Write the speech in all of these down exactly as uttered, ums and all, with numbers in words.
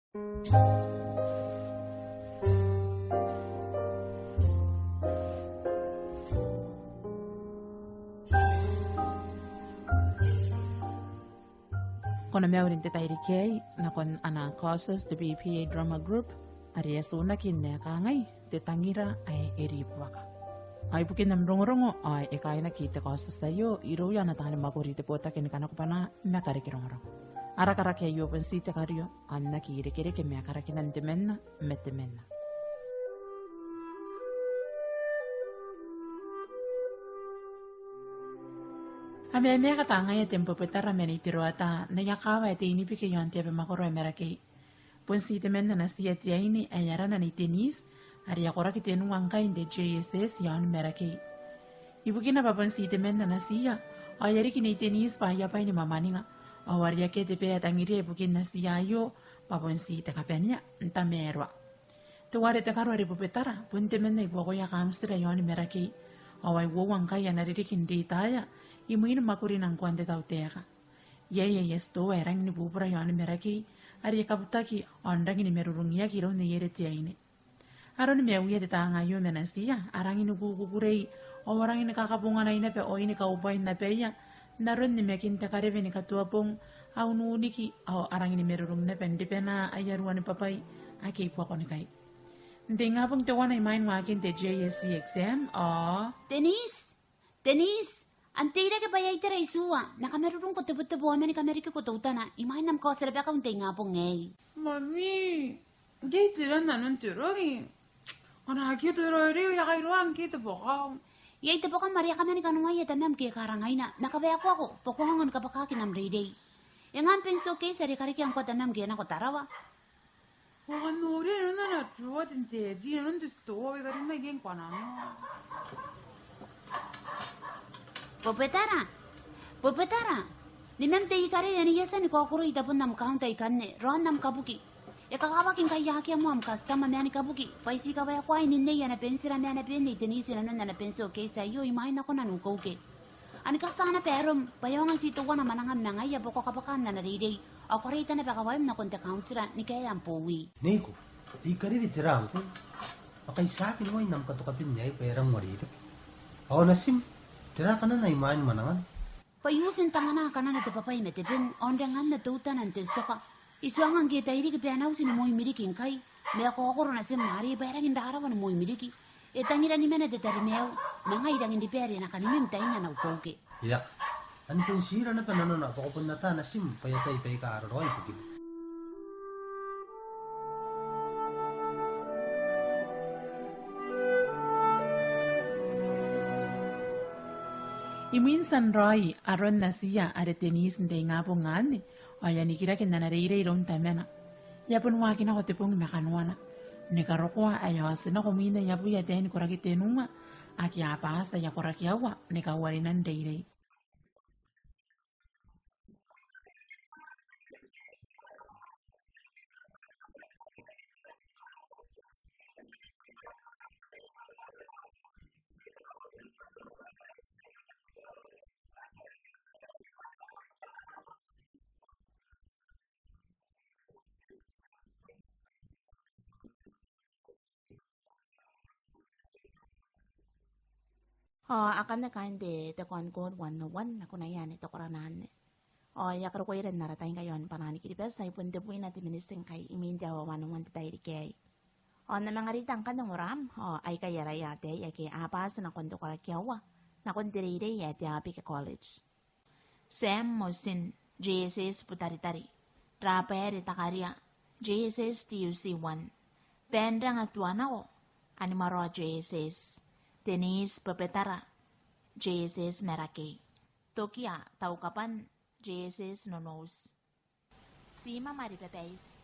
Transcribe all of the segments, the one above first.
Ko na mauri n te tairiki aei nakon ana kaotioti te B P A Drama Group, are e atonaki n ae kangai Te Tangira ae e Ribuaka. Ao ibukin am rongorongo ao e kainaki te kaotioti aio irouia ana taani mwakuri te botaki ni kanakobwanaa ma kareke rongorongo. Ara karaki aio bon ti te kario ao n aki irekereke ma karakinan temanna ma temanna. A maeka tangaia Ten Bwebwetara ma Nei Teroata n aia kaawa ae te inibike i aon te abamwakoro ae Marakei. Bon ti temanna natiia te aine ae arana Nei Denise, are e a koraki tenua ngkai n te J S S i aoni Marakei. Ibukina bwa bon ti temanna natiia, ao e a riki Nei Denise bwa aia bwai ni mwamwaninga, ao are akea te bwai ae tangiria ibukin natiia aio bwa bon ti te kabanea n tamaroa. Teuare te karo are Bwebwetara bon temanna i buakoia kauntira i aoni Marakei, ao ai uoua ngkai ana ririki n ritaea imwin mwakurina ngkoa n te tautaeka. Iai aia titoa ae rangi ni bubura i aoni Marakei, are e kabutaki ao n rangi ni marurungiaki iroun neiere te aine. Aron maiuia te taanga aio ma natiia a rangi ni kukukurei, ao a rangi ni kakabongana naba oin kaubwain abaia n aron namakin te karewe ni katoa bong, a ununiki, ao a rangi ni marurung naba n ribana aia ruanibwabwai ake i buakonikai. N te ingabong teuana imwain waakin te J S C exam, ao Denise! Denise, an teirake bwa e a itera itiua, ma kamarurungko tebotebo ao mani kamarikiko teutana imwain am kaoti rabakau n te ingabong aei. Mami, ngke e tera nanon te roki? Ngkana akea te roiroi, e a kairoa ngke te bwakau. Iai te bwakam are e a kamani kanoaia tamam ngke e karangaina, ma kawaekoako bwa ko aonga ni kabwakaki n am reirei. E nga am pencil case are e karekea ngkoa tamam ngke e nako Tarawa? Ao kan noria nanon ana drawer n te eti, nanon te titoa, e karinna ngke ngkoananoa. Bwebwetara! Bwebwetara! Nimam te ikarei e na ieta ni kaokoro i tabon am counter ikanne, raon am kabuki. E kakawaki ngkai akea moa am customer ma ni kabuki, bwa I ti kawaekoa ae nin nei ana bentira ma ana pen Nei Denise nanon ana pencil case aio imwain nakon ana ukeuke. Ao ni katia naba arom, bwa e aonga n ti teuana mwanangam ma ngaia bwa ko kabwaka n ana reirei, ao ko reita naba kawaim nakon te kauntira ni kaea am bowi. Neiko, te ikariwi tera ngkoe? Ao kai tiaki n oin am katokabin aei bwa e rang uarereke. Ao natim, tera kanana imwain mwanangana? Bwa I uti n tangana kanana te bwabwai ma te ben, ao n renganna teutana n te tioka. I tuanga ngke e tairiki bwa e na uti ni moi miriki ngkai, ma e kaokoro natim arei bwa e rangi n rarawa ni moi miriki. E tangira ni mena te tarimaiu, ma ngai I rangi n ribaa are e na kanimim tain ana ukeuke. Eaka, a ni bon tiira naba nanona bwa ko bon ata natim bwa e atai baika a raraoi ibukina. Imwin tian raoi aron natiia are Denise n te ingabong anne, ao e a nikirake n ana reirei iroun tamana. E a bon waaki nako te bong ma kanoana. Ni karokoa ae a oti nako mwiin aia bwai ataein koraki tenua, ake a bwaati aia koraki aua ni kauarinan reirei. Ao akanne kaain te, te Concord one oh one, nakoia anne te korana anne. Ao e a karokoira n ara tai ngkai i aon Bwanan Kiribati, ai bon tebwina te miniti ngkai imwin te aoa one oh one n te tairiki aei. Ao N na manga reita ngkanne ongoraam, ao aikai araia ataei ake a bwaati nakon te koraki aua, nakon te reirei ae te Abike College. Sam Mosin, J S S Butaritari. Rabaere Takaria, J S S T U C one. Banranga Tuanao, Animaroa J S S. Denise Bebetara, J S S Marakei. Tokia Taukaban, J S S Nonouti. Tiima ma Ribabaiti.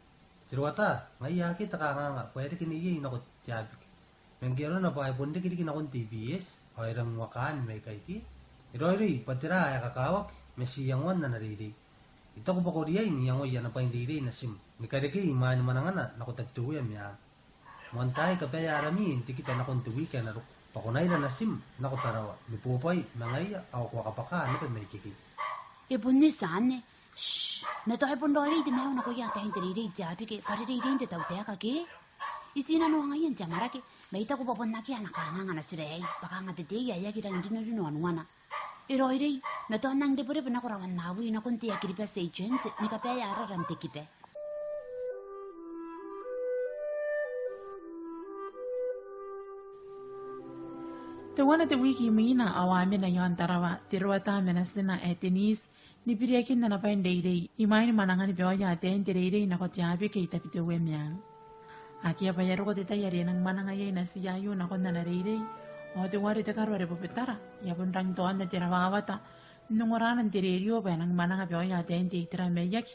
Teroata, ngaia akea te kanganga bwa e reke neiei nako te Abike. Ma ngke arona bwa e bon rikirake nakon te E B S, ao e rang uakaan mai ikai ke. E raoiroi bwa tera ae kakawaki, ma ti iangoan ana reirei. I taku bwa ko riai n iangoi ana bwai n reirei natim, ni karekei imwain mwanangana nako Tabiteuea Meang. Moan taai kabaea arami n te kita nakon te wiki ae na roko, bwa ko na ira natim nako Tarawa, ni bobwai ma ngaia, ao ko a kabwaka naba mai ikekei. E bon eti anne, Shh, ma tao e bon raoiroi te maiu nakoia ataein te reirei i Tiabike, bwa rereirei n te tautaeka ke? I tii nanoangaia n te amwarake, ma I taku bwa bon akea ana kanganga natira aei, bwa kanga te tei ae aki rangi n rinorino anuana. E raoiroi, ma tao N nang rebwerebwe nako Rawannawi nakon te Air Kiribati agent, ni kabaea arara n te kiba. Teuana te wiki imwina ao a mena i aon Tarawa Teroata ma natina ae Denise, ni biriakin ana bwai n reirei, imwain mwanangan baoia ataein te reirei nako Tiabike i Tabiteuea Meang. Akea bwa e a roko te tai are e nang mwananga iai natiia aio nakon ana reirei, ao teuare te karo are Bobetara, e a bon rangi n toanna te rawawata, n ongorana n te rerio bwa e nang mwananga baoia ataein te itera maiaki,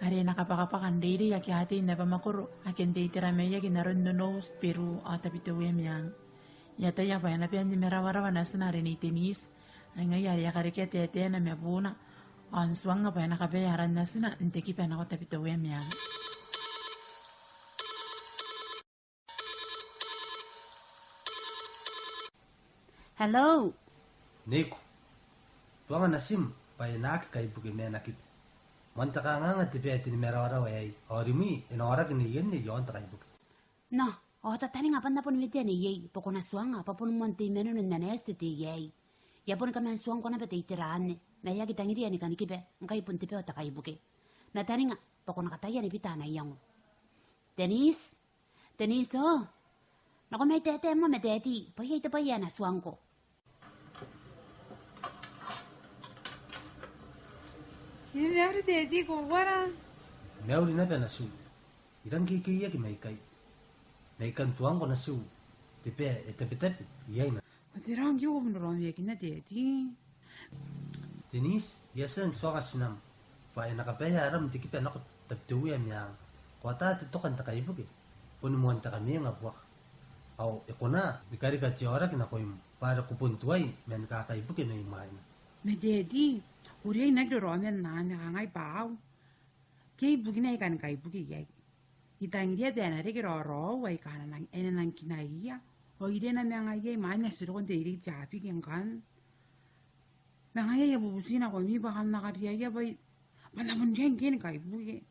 are e na kabwakabwaka n reirei ake a tei n abamwakoro ake n te itera maiaki n aron Nonouti, Beru ao Tabiteuea Meang. E ataia bwa e na bae n nimarawarao natina are Nei Denise, ai ngaia are e a karekea taetaena ma buuna, ao n tuangnga bwa e na kabaea aran natina n te kiba nako Tabiteuea Meang. Hello. Neiko. Tuanga natim bwa e na aki kaibuke ma e na kiba. Moan te kanganga te bae te nimarawarao aei, ao rimwi e na aoraki neienne i aon te kaibuke. Nao, ao tataninga bwa N na bon wetea neiei, bwa ko na tuanga bwa bon moan te imanono n anaeti te tei aei. I a boni kaman tuangko naba te itera anne, ma e aki tangiria ni kani kiba, ngkai bon te bao te kaibuke. Ma taninga bwa ko na kataia ni bita ana iango. Denise? Denise o! Nako mai taetae moa ma Daddy, bwa iai te bwai ae N na tuangko. E mauri Daddy, ko uara? Mauri naba natiu. I rang kekeiaki maikai. Ma I kan tuangko natiu, te bae e tabetabe iai nako. Ao tera ngke ko bon raraomakinna Daddy? Denise, I a tia n tuanga tinam bwa e na kabaea aram n te kiba nako Tabiteuea Meang. Ko ata te toka n te kaibuke, boni moan te kamwenga buaka. Ao e kona ni karika te aoraki nakoim, bwa are ko bon tuai man kakaibuke mai mwaina. Ma Daddy, ko riai n aki raraoma n anne, kangai bwa au. Ke ibukina ae I kan kaibuke iai. I tangiria bwa e na reke raoraou aika a na nang, e na nang kinaia. Ao I rena ma ngaia imwain ae ti roko n te reirei i Tiabike ngkanne. Ma ngaia I a bubuti nakoimi bwa kam na kariaia bwa I, bwa N na bon riai ngke ni kaibuke.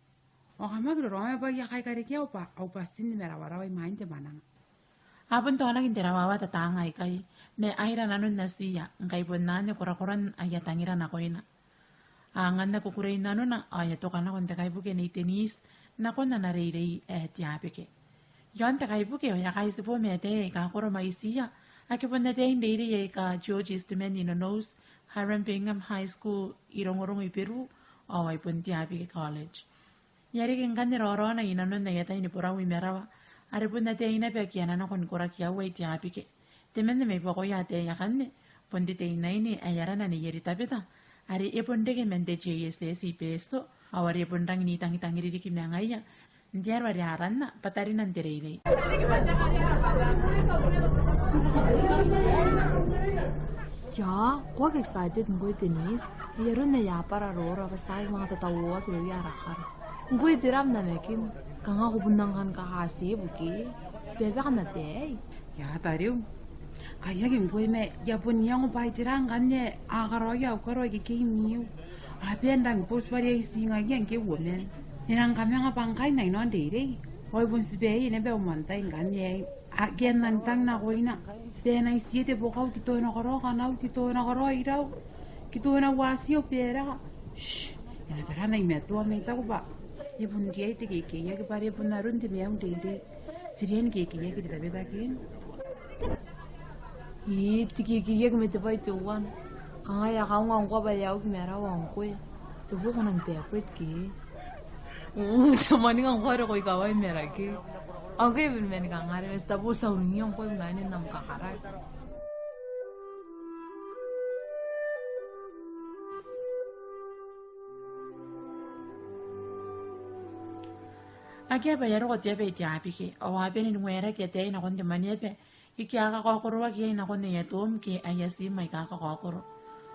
Ao kam aki raraoma bwa I a kai karekea au bwa, au bwati n nimarawarao imwain te mwananga. A bon taonaki n te rawawata taanga aikai, ma aira nanon natiia, ngkai bon anne korakoran aia tangira nakoina. A anganna kukurei n nanona, ao e a toka nakon te kaibuke Nei Denise, nakon ana reirei ae Tiabike. I aon te kaibuke ao e a kaitibo ma ataei aika koro mwaitiia, ake bon ataein reirei aika George Eastman i Nonouti, Hiram Bingham High School i Rongorongo i Beru, ao ai bon Tiabike College. E a reke ngkanne raoraona i nanon aia tai ni borau i marawa, are bon ataei naba ake a na nako ni koraki aua i Tiabike. Temanna mai buakoia ataei akanne, bon te teinaine ae arana Nei Eritabeta, are e bon reke man te J S S i Betio, ao are e bon rangi n itangitangiri riki ma ngaia n te aro are aranna bwa Tarina n te Reirei. Tia, ko aki excited ngkoe Denise? Ai aron ae I a bwara raora bwa ti aki manga tatauaki irouia ara karo. Ngkoe tera am namakin? Kanga ko bon nang kan kakatibu ke? Bebeka n ataei? Ia tariu. Kai aki ngkoe ma I a bon iango bwa ai tera ngkanne a karaoia au karo ae kekei miu. A bane n rang boti bwa are ai ti ngaia ngke uoman. E nang kamanga bwa ngkai N na inaon reirei. Ao e bon tibaei naba au moan tai ngkanne aei. Akea n nang tang nakoina. Bwa e na itie te bokau, kitoa nakoraoi kanau, kitoa nakoraoi irau, kitoa nakoraoi au bwereka. Shh, e na tara nai matoa ma I taku bwa e bon riai te kekeiaki bwa are bon aron te maiu n reirei. Ti riai ni kekeiaki te tabetakin. Ii, te kekeiaki ma te bwai teuana. Kanga e a kaunga ngkoa bwa e a uki marawa ngkoe. Te bwai ko nang bae kweet ke? Uu, te mwaninga ngkoa are ko ikawai ma rake. Ao ngke e bon mani kangare, ma ti tabo ti a uringia ngkoa imwain am kakaraki. Akea bwa e a roko te aba i Tiabike, ao a bane ni waerake ataei nakon te mwaneaba, ike a kakaokoroaki iai nakon aia toom ke aia tiim aika kakaokoro.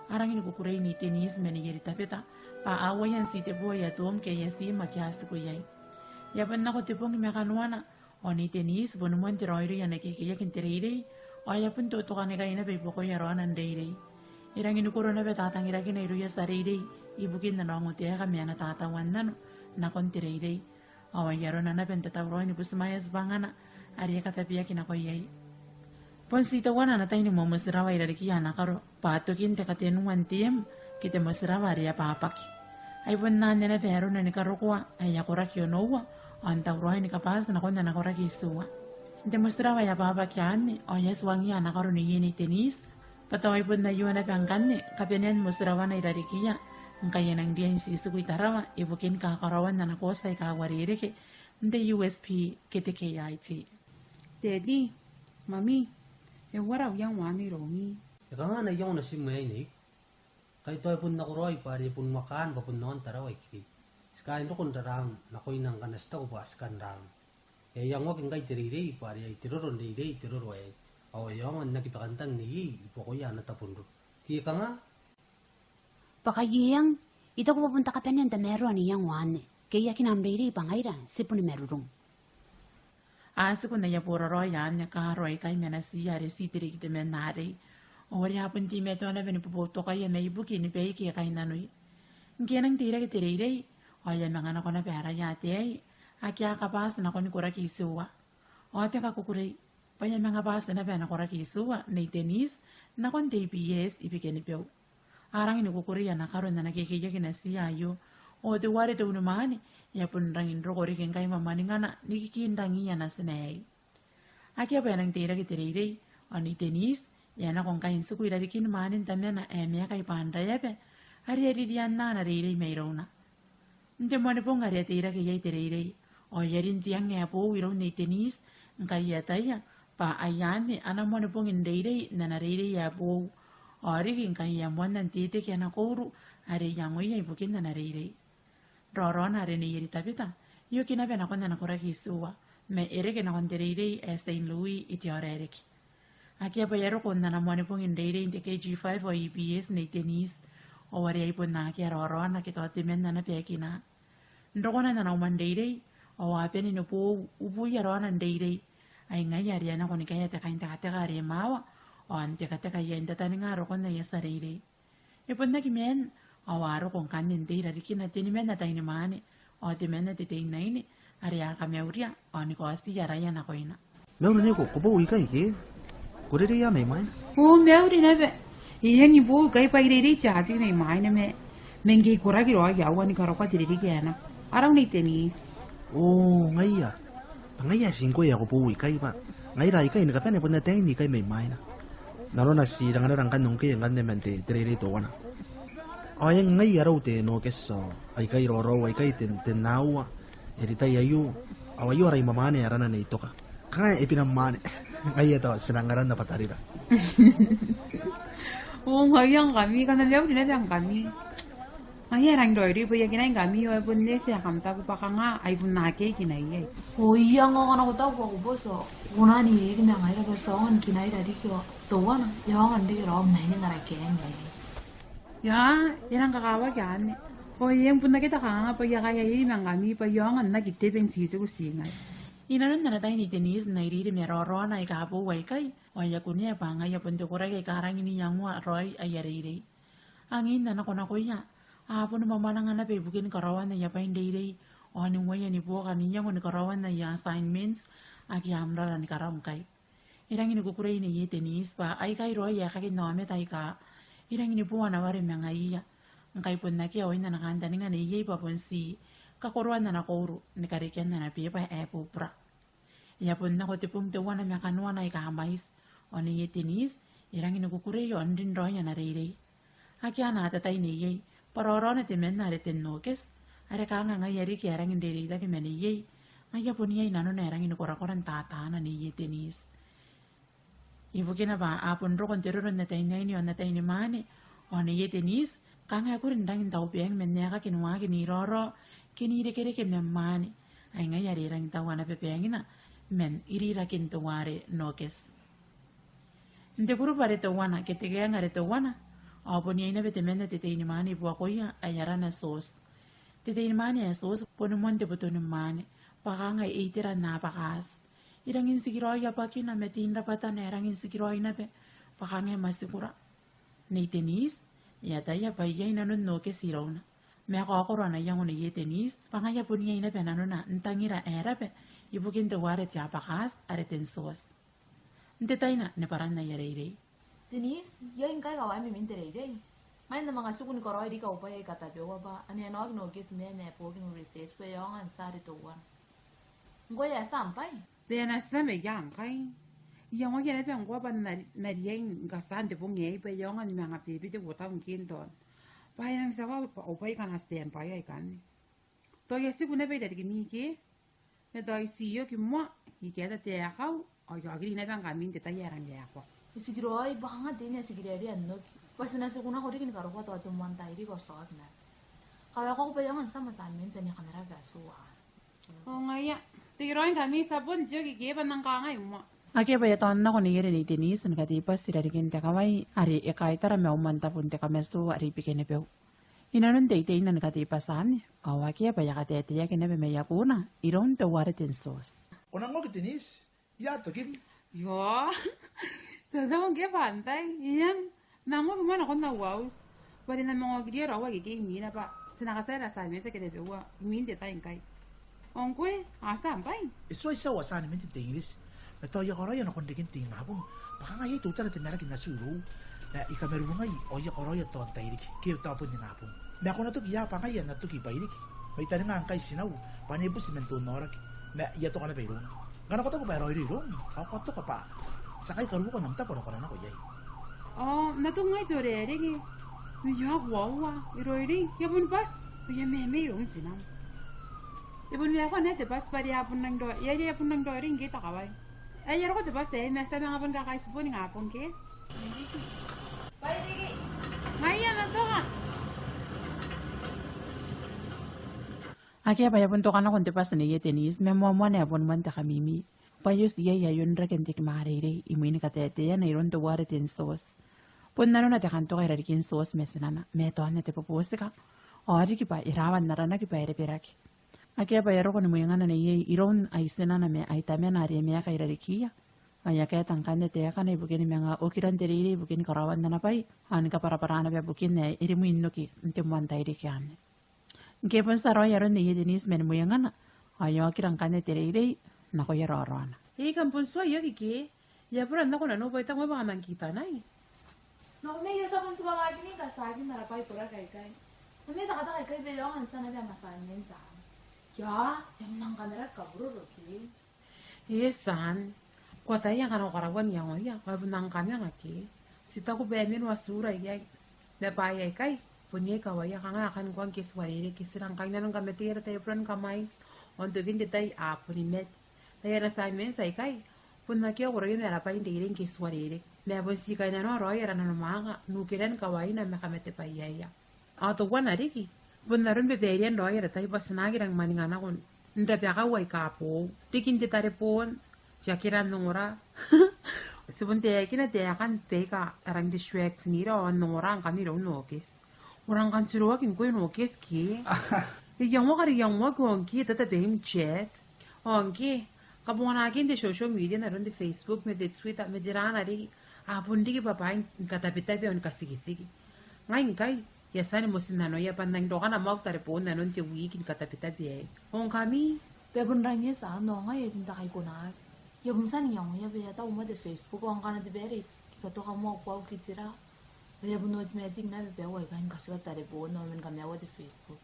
A rangi ni kukurei Nei Denise ma Nei Eritabeta bwa a uaia n titebo aia toom ke aia tiim ake a tiku iai. E a bon nako te bong ma kanoana, ao Nei Denise bon moan te raoiroi ana kekeiaki n te reirei, ao e a bon totokanikai naba i buakoia raona n reirei. E rangi ni koro naba tatangirakina irouia tia reirei ibukin ana ongotaeka ma ana tatauan nano nakon te reirei. Ao ai arona naba n tatauraoi ni butimwaea tibwangana are e katabeaki nako iai. Bon ti teuana ana tai ni mwamotirawa i rarikiia ana karo bwa tokin te katenua n term ke te motirawa are e ababaki. Ai bon anne naba arona ni karokoa aia koraki onoua ao n tauraoi ni kabati nakon ana koraki itiua. N te motirawa ae ababaki anne ao e a tuangiia ana karo neie Nei Denise bwa tao ai bon aio naba ngkanne kabanean motirawana i rarikiia ngkai e nang riai n titiku i Tarawa ibukin kakaraoan ana course aika uarereke n te U S P ke te K I T. Daddy, Mami, e uara au iango anne iroumi? E kanga ana iango natim aei, Nei? Kai tao e bon nakoraoi bwa are e bon uakaan bwa bon aon Tarawa ikekei. Ti kaain roko n raraang nakoina ngkana ti taku bwa ti kan raang. E a iangoaki ngkai te reirei bwa are ai te roro n reirei te roro aei. Ao e aonga n aki bakantang neiei i buakoia ana tabo n roro. Ke e kanga? Bwa kai e eng, I taku bwa bon te kabanea n tamaroa n iango anne. Ke e aki nang reirei bwa ngaira ti boni marurung. A tiku n aia boraraoi anne kaaro aikai ma natiia are ti te rikitemanna arei. Ao are a bon teimatoa naba ni boboutokaia mai buki ni baike e kainnanoi. Ngke e nang teirake te reirei ao e a manga nako naba araia ataei ake a kabati nakon koraki itiua. Ao te kakukurei bwa e a manga bati naba ana koraki itiua Nei Denise nakon te E B S i Bikenibeu. A rangi ni kukurei ana karo n ana kekeiaki natiia aio, ao teuare te unimwaane e a bon rangi n roko riki ngkai mwamwaningana ni kikinrangiia natina aei. Akea bwa e nang teirake te reirei ao Nei Denise e a nako ngkai n tiku i rarikin mwaanen tamana ae Meakai Bwanraeaba are e a ririanna ana reirei mairouna. N te Moanibong are e a teirake iai te reirei ao e a rin te ang ae boou iroun Nei Denise ngkai e ataia bwa ai anne ana moanibong n reirei n ana reirei ae boou. Ao riki ngkai e a moanna n teteke ana kouru are e iangoia ibukin ana reirei. Raoraona are Nei Eritabeta e oki naba nakon ana koraki itiua ma e reke nakon te reirei ae Saint Louis i Teaoraereke. Akea bwa e a roko n ana moanibong n reirei n te K G five ao E B S Nei Denise, ao are ai bon akea raoraona ke tao temanna naba e kina. N rokona n ana umwa n reirei ao a bane ni boou ubuia raona n reirei. Ai ngaia are e a nako ni kaea te kaintekateka are e maawa ao n tekateka iai n tataninga rokon aia tia reirei. E bon aki maan ao a roko ngkanne n tei i rarikina teniman ataeinimwaane ao temanna te teinnaine are a kamauria ao ni kaoti araia nakoina. Mauri Nei, ko boou ikai ke? Ko reireia mai mwaina? O, mauri naba. E eng, I boou ikai bwa I reirei te abing mai mwaina ma, ma ngke I koraki raoi aua ni karokoa te ririki ae nako. Arau Nei Denise. O, ngaia. Bwa ngaia ae ti ngkoe ae ko boou ikai bwa ngaira aikai ni kabane bon ataei n ikai mai mwaina. Nanona ti rangaranga ngkanne ngkoe ngkanne man te, te reirei teuana. Ao e eng, ngaia arau te Nokes ao aikai raoraou aikai ten, ten aua. E ritai aio, ao aio ara imwaane arana Nei Toka. Kanga e bina mwaane. Ngaia tao ti nang arana bwa tarira. O, ngaia ngkami, kam na mauri naba ngkami. Ngaia e rangi n raoiroi bwa I aki nai ngkami ao e bon eti ae kam taku bwa kanga ai bon akea kinaia. O, I a aonga ngkana ko taku bwa ko boti ao ko na ni riki ma ngaira bwa ti aonga ni kinaira riki ao teuana e aonga n reke raom naini ngara kaeng aei. Ia, e rang kakawaki anne. O, e eng, bon akea te kanganga bwa I a kaea iri ma ngkami bwa I aonga n aki tebe n titiku ti ngai. Inanon ana tai Nei Denise n airiri ma raoraona aika boou aikai ao e a kunea bwa ngaia bon te koraki aika rangi n iangoa raoi aia reirei. Angin ana nakonakoia a boni mwamwananga naba ibukin karaoan aia bwai n reirei ao n uaia ni buoka n iango ni karaoan aia assignments ake a mrara ni karau ngkai. E rangi ni kukurei Nei Denise bwa aikai raoi aekakin aomata aika e rangi ni bo ana ware ma ngaiia. Ngkai bon akea oin ana kantaninga neiei bwa bon ti kakoroan ana kouru ni karekean ana beba ae bubura. E a bon nako te bong teuana ma kanoana aika mwaiti ao Nei Denise e rangi ni kukurei ao n rin raoi ana reirei. Akea ana atatai neiei bwa raoraona temanna are ten Nokes are kanga ngaia riki ae rangi n reireitaki ma neiei. Ngaia bon iai nanona ae rangi ni korakora n tataana Nei Denise. Ibukina bwa a bon roko n te roro n ataeinnaine ao n ataeinimwaane ao Nei Denise kanga e kuri n rangi n tau baeng man aekaki n waaki n iraorao ke n irekereke ma mwaane. Ai ngaia are e rangi n taua ana babaengina man irirakin teuare Nokes. N te kurubu are teuana ke te gang are teuana ao bon iai naba temanna te teinimwaane i buakoia ae arana Tioti. Te teinimwaane ae Tioti boni moan te botonimwaane bwa kanga e itera n abwakaati. E rangi n tikiraoi abwakina ma te inrabwatana e rangi n tikiraoi naba bwa kanga e mwatikura. Nei Denise, e ataia bwa iai nanon Nokes irouna. Ma e kaokoro ana iango Nei Denise, bwa ngaia bon iai naba nanona n tangira ae raba ibukin teuare te abacas are Ten Source. N te tai anne ni bwaran aia reirei. Denise, iai ngkai kawaim imwin te reirei? Ngai N na manga tiku ni karaoi riki au bwai aika tabeua bwa ane e na oki Nokes ma e na booki n research bwa e aonga n tia are teuana. Ngkoe e a tia am bwai? Bwa e na tia ma ia ngkai. I iangoia naba ngkoa bwa N na, N na riai ni katia n te bong aei bwa e aonga ni manga bebete uotau ngke n taona. Bwa e nang tia au bwai ngkana stand by aikanne. Tao I a tiku naba i rarikimi ke? Ma tao I tii oki moa, I kaeta te akau, ao I a okiri naba ngkami n te tai ae rang akoa. E tikiraoi, bwa kanga te ine e tikiraoi n oki. Bwa ti na tiku nako riki ni karokoa tao te moan tairiki ao ti a oki naba. Kawaekoa bwa I aonga n tia ma tia menta ni kamera bwa ti ua. O ngaia, tikiraoi ngkami, ti a bon tioki ke bwa N nang kangai moa. Akea bwa e a taon nako neiere Nei Denise ni katei bwati i rarikin te kawai, are e kaitara ma umwan tabun te kamatu are i Bikenibeu. Inanon te iteina ni katei bwati anne, ao akea bwa e a kateateaki naba mai akuna iroun teuare Ten Source. Ko nang oki Denise, ia tokim? Io, ti a tau ngke bwa antai, iai, N nang oki moa nakon au auti. Bwa are N na manga okiria raou akekei imwina bwa ti na katiaa assignment ake tabeua imwin te tai ngkai. Ao ngkoe, a tia am bwai? E tuai tia au assignment n te English. Ma tao I a karaoia nakon reken te ingabong. Bwa kanga iai teutana te maraki n atiu irou. Ma I kamarurungai, ao I a karaoia tao n tairiki. Ke tao bon ingabong. Ma ko na toki ia bwa ngai I a na toki i Bairiki. Ma I taninga ngkai tinau. Bwa ane e buti man te onnaoraki. Ma I a toka naba irouna. Ngkana ko taku bwa e raoiroi iroum, ao ko a toka bwa ti a kai karuoka n am tabo are ko na nako iai. Ao N na toki ngai Teoraereke. Ma I a koaua, e raoiroi, I a bon bati, I a memei iroun tinam. E bon waekoa naba te bati bwa are e a bon nang rao, e a, e a bon nang raoiroi ngke te kawai. Ae e a roko te bati aei, ma ti a manga bon kakaitiboo n ingabong ke? Bairiki. Ngaia N na toka. Akea bwa e a bon toka nakon te bati neiei Denise, ma moamoana e a bon moan te kamimi. Bwa e oti iai ae e onrake n te kimwareirei, imwin kataetaeana iroun teuare Ten Source. Bon nanona te kantoka i rarikin Source ma tinana, ma e taona te bobotika. Ao riki bwa e rawa n aranaki bwa e reberaki. Akea bwa e a roko ni mwengana neiei iroun ai tinana ma ai tamana are e maeka i rarikiia. Ao e a kaeta ngkanne taekana ibukin manga okiran te reirei ibukin karaoan ana bwai, ao ni kabwarabwara naba bukin ae e rimwi n oki n te moan tairiki anne. Ngke bon tia raoi aron neiei Denise man mwengana, ao e a okira ngkanne te reirei nakoia raoraona. Ei, kam bon tuai oki ke? E a bura n nako nanou bwa I taku bwa kam a kitanai. Nako ma I a tia bon tibwangaki ni katiaki n ara bwai koraki aikai. Nako ma I takataka aikai bwa e aonga n tia naba am assignment anne. Ia, e a nang kameraki kaburoro ke? E tia anne. Ko ataia ngkana ko karaua n iangoia, ko a bon nang kamanga ke? Ti taku bwa e mena tua iai. Ma bwaai aikai bon iai kawaia, kanga aekan koa ngke ti uarereke, ti rang kainnanoa ni kamatei ara taiburan kamwaiti, ao n tokin te tai a boni mate. Ma aia assignments aikai bon akea koroia ma ara bwai n reirei ngke ti uarereke. Ma bon ti kainnanoa raoi ara nanomwaaka n ukeran kawaina ma kamatebwaiaia. Ao teuana riki, bon aron babairian raoi ara tai bwa ti na aki rang mwaninga nako n rabakau aika boou. Riki n te tareboon, I aki rang ongora. Ti bon taekina taekan baika a rang distract-nira ao n ongora ngkami iroun Nokes. Ko rang kan tiroaki ngkoe Nokes ke? E iangoaki, are e iangoaki, ao ngke e tatabeim chat. Ao ngke, kabonganakin te social media n aron te Facebook, ma te Twitter, ma tera riki, a bon riki bwaai ni katabetabe ao ni katikitiki. Ngai ngkai, I a tia ni motinnanoia bwa N nang rokana moa au tareboon n nanon te wiiki ni katabetabe aei. Ao ngkami? Bwa e bon rangi e tia, ao ngai I a bon takai konaki. I a bon tia n iangoia bwa e a tau moa te Facebook, ao ngkana te bwai are I katoka moa au bwai ke tera, bwa e a bon automatic naba bwa e a kaai ni katika tareboon ao man kamaiua te Facebook.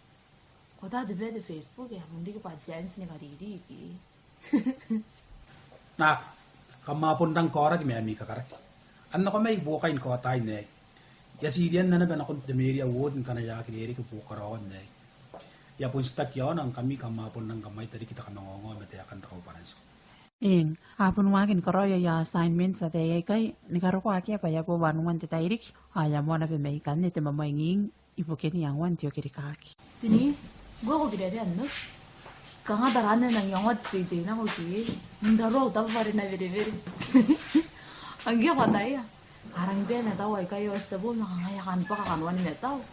Ko ata te bwai te Facebook, e a bon riki bwa chance ni kaririki. Nako, kam a bon rang kaoraki ma ami kakaraki. Ao nako mai buokai ni kaotai n aei. I a tia n rianna naba nakon te Meria Ward ngkana e aki rereke buokaraoan aei. I a bon tiaki iaona ngkami, kam a bon rang kamwaita riki te kamangaongao ma taekan te kaubaranti. Eng, a bon waaki ni karaoi aia assignments ataei aikai, ni karokoa akea bwa e a bo wanua n te tairiki, ao e a moa naba mai ikanne te mwamwainging ibukin iangoan te okirikaki. Denise, ngkoe ko kiriaria n oki? Kanga tara anne N nang iangoa te teitei nako ke, n raroa au tabo bwa are e na berebere. Ao ngke ko ataia, a rangi n bane matau aikai ao ti tebo ma kangai a kan bwaka kanoan matau.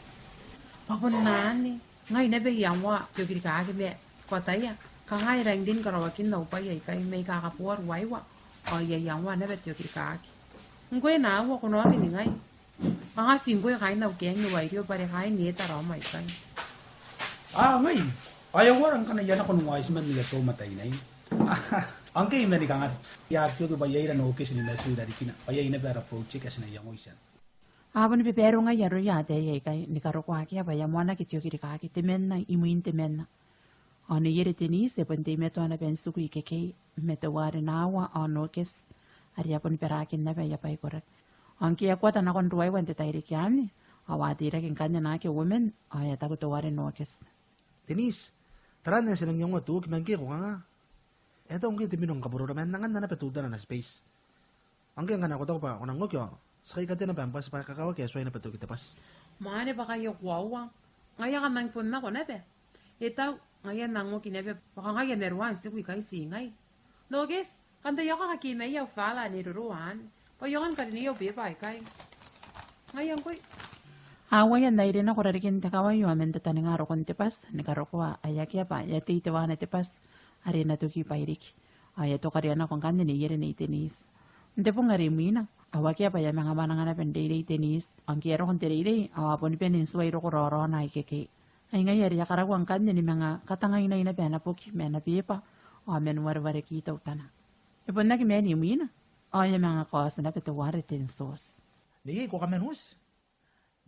Bwa bon anne, ngai naba I iangoa te okirikaki ma ko ataia, kanga e rangi n rin karaoakin au bwai aikai, ma I kakaboa ruaiwa, ao I a iangoa naba te okirikaki. Ngkoe nako, ko na oki n ningai? Kanga ti ngkoe kaain au keeng ni wairio bwa are kaain eta raom aikai. A, ngai. Ao e uara ngkana I a nako n wiseman ni kato matainai. Ao ngke I mani kangare. I aki oki bwa iai ara Nokes ni matu i rarikina. Ao iai naba ara project ae ti na iangoia. A bon babaire ngai aroia ataei aikai, ni karokoa akea bwa e a moanaki te okirikaki temanna imwin temanna. Ao neiere Denise e bon teimatoa naba n tiku ikekei ma teuare Nawa ao Nokes, are a bon barakin naba aia bwai koraki. Ao ngke e a kuata nakon ruaiwa n te tairiki anne, ao a teirake ngkanne naake uoman, ao e a taku teuare Nokes. Denise, tara anne ti nang iangoa toki, ma ngke ko kanga? E tau ngke te mino ni kabororo ma N nang anaa naba teutana ana space. Ao ngke ngkana ko taku bwa ko nang oki ao ti a kai katena bwa am bwati bwa e kakawaki ae tuai naba toki te bwati. Mwaane bwa kai e koaua. Ngaia kam nang bon nako naba. E tau, ngaia N nang oki naba bwa kanga I a maroa n tiku ikai ti ngai. Nokes, kan tai ao kakakimai au fala ni roro anne. Bwa I aonga ni karinea au beba aikai. Ngaia ngkoe. A uaia n aire nako rarikin te kawai ao man tataninga rokon te bwati, ni karokoa ae akea bwa e a tei teuana te bwati are e na toki Bairiki. Ao e a tokaria nako ngkanne neiere Nei Denise. N te bong are imwina, ao akea bwa e a manga mwananga naba n reirei Denise, ao ngke e a roko n te reirei, ao a boni bane n tuai roko raoraona ikekei. Ai ngaia are e a karaua ngkanne ni manga katangainai naba ana boki ma ana beba, ao man warewareki teutana. E bon aki maan imwina, ao e a manga kaoti naba teuare Ten Tioti. Nei, ko kaman uti?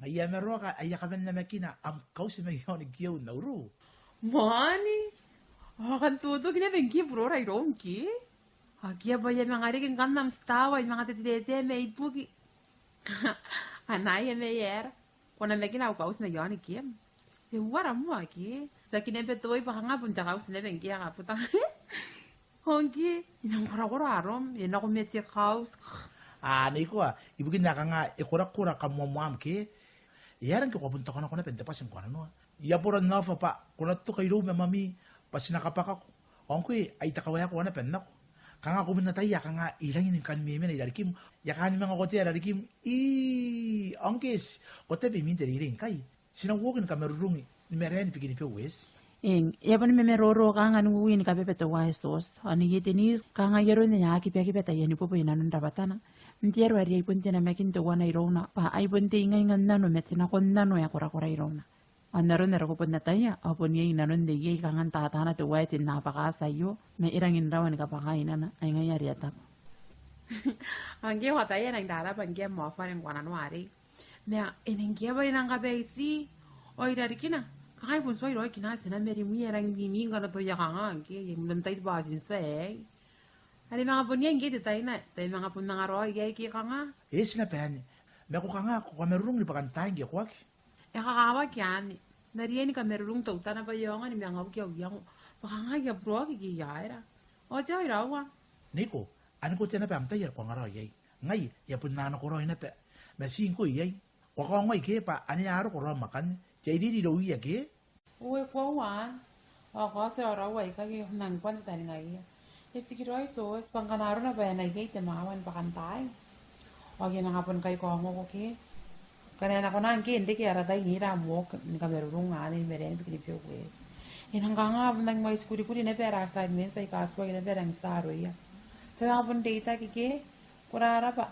Ngaia ma raoka ae I a kaman namakina am kauti mai aon kieu n Nauru. Mwaane, ao kan tutuki naba ngke burora iroum ngke? Akea bwa I a manga reke ngkanne am titaua, I manga tetetete mai buki. Anaia mai aera? Ko namakina au kauti mai aon kiem? E uara moa ke? Ti aki naba toi bwa kanga bon te kauti naba ngke ae kabuta. Ao ngke, e nang korakora arom, e nako ma te kauti. A, neiko, ibukin ae kanga e korakora kamoamoam ke? E aera ngke ko a bon takonako naba n te bwati ngkoananoa? I a bora n aofa bwa ko na toka irou ma mami bwa ti na kabwakako. Ao ngkoe, ai te kawaekoa naba n nako. Kanga ko bon ataia kanga I rangi ni kan memena i rarikim. I a kaan manga kotea rarikim. Ii, ao ngke ti, ko tabe imwin te reirei ngkai? Ti na uoki ni kamarurungi ni marae ni Bikenibeu West. Eng, e a bon mamaroro kanga n uui ni kabebe teuae Tioti. Ao neiei Denise, kanga ai aron ae e a kibakiba taian ibuobuoki i nanon rabwatana. N te aro are ai bon te namakin teuana irouna, bwa ai bon te ingainga n nano ma te nako n nano ae korakora irouna. Ao n aron are ko bon ataia, ao bon iai i nanon neiei kanga n tatana teuae te nna bwakaati aio, ma e rangi n rawa ni kabwakainana, ai ngaia are e a taku. Ao ngke ko ataia e nang rarabwa ngke am aofa are ngkoananoa arei. Ma e nang kiabwai nang kabaiti, ao i rarikina, kanga I bon tuai raoi kinaa ti na meri mwi e rangi n mimi ngkana toia kanga ngke, e mwiin tai bwa ti n tia aei. Are manga bon iai ngke te taina, tai manga bon nang raoi iai ke kanga. E ti na bae ni. Ma ko kanga, ko kamarurung ni bwakantaai ngke ko aki? E kakawaki anne. N na riai ni kamarurung teutana bwa I aonga ni manga uki au iango. Bwa kanga I a buraoki ke I a aera. Ao te aoa iraua? Neiko, anne ko tei naba am tai are ko angaraoi iai. Ngai, I a bon nang nakoraoi naba. Ma ti ngkoe iai. Ko a kaongoai ke bwa ane a roko raom akanne. Ti a iriri irouia ke? O e koaua. Ao kaoti raoraou aikai, e nang bane taningaia. E tikiraoi Tioti, bwa ngkana arona bwa e na iai te mwawa ni bwakantaai. Ao I a manga bon kai kaongoko ke. Ngkana e na kona ngke n reke ara tai n ira am work ni kamarurung anne i maraen Bikenibeu West. E nang kanga a bon nang mwaitikurikuri naba ara assignments aika a tuai naba rangi n tia aroia. Ti a manga bon reitaki ke, ko rarabwa.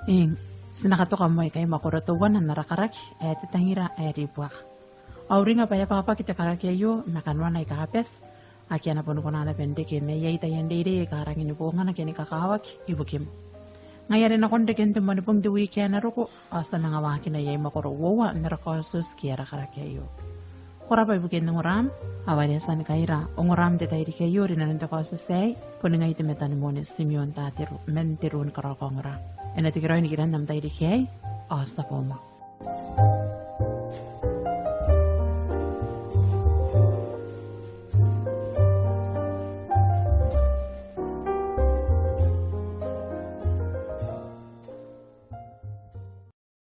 Eng, ti na katoka moa ikai makoro teuana n ara karaki ae Te tangira ae ribuaka. Ao uringa bwa e a bwabwaki te karaki aio ma kanoana aika a bati, ake a na bon kona naba n reke ma iai taian reirei aika rangi ni bongana ke ni kakawaki ibukim. Ngaia are nakon reken te Moanibong n te wiiki ae na roko, ao ti a manga waakina iai makoro uoua n ara kaotioti ke ara karaki aio. Ko rabwa ibukin ongoram, ao are e a tia ni kaira ongoram n te tairiki aio rinanon te kaotioti aei, boni ngai te matanimonti Timeon Tateru, man te ruu ni karaokaongora. E na tekeraoi nikiran am tairiki aei, ao ti a boo moa.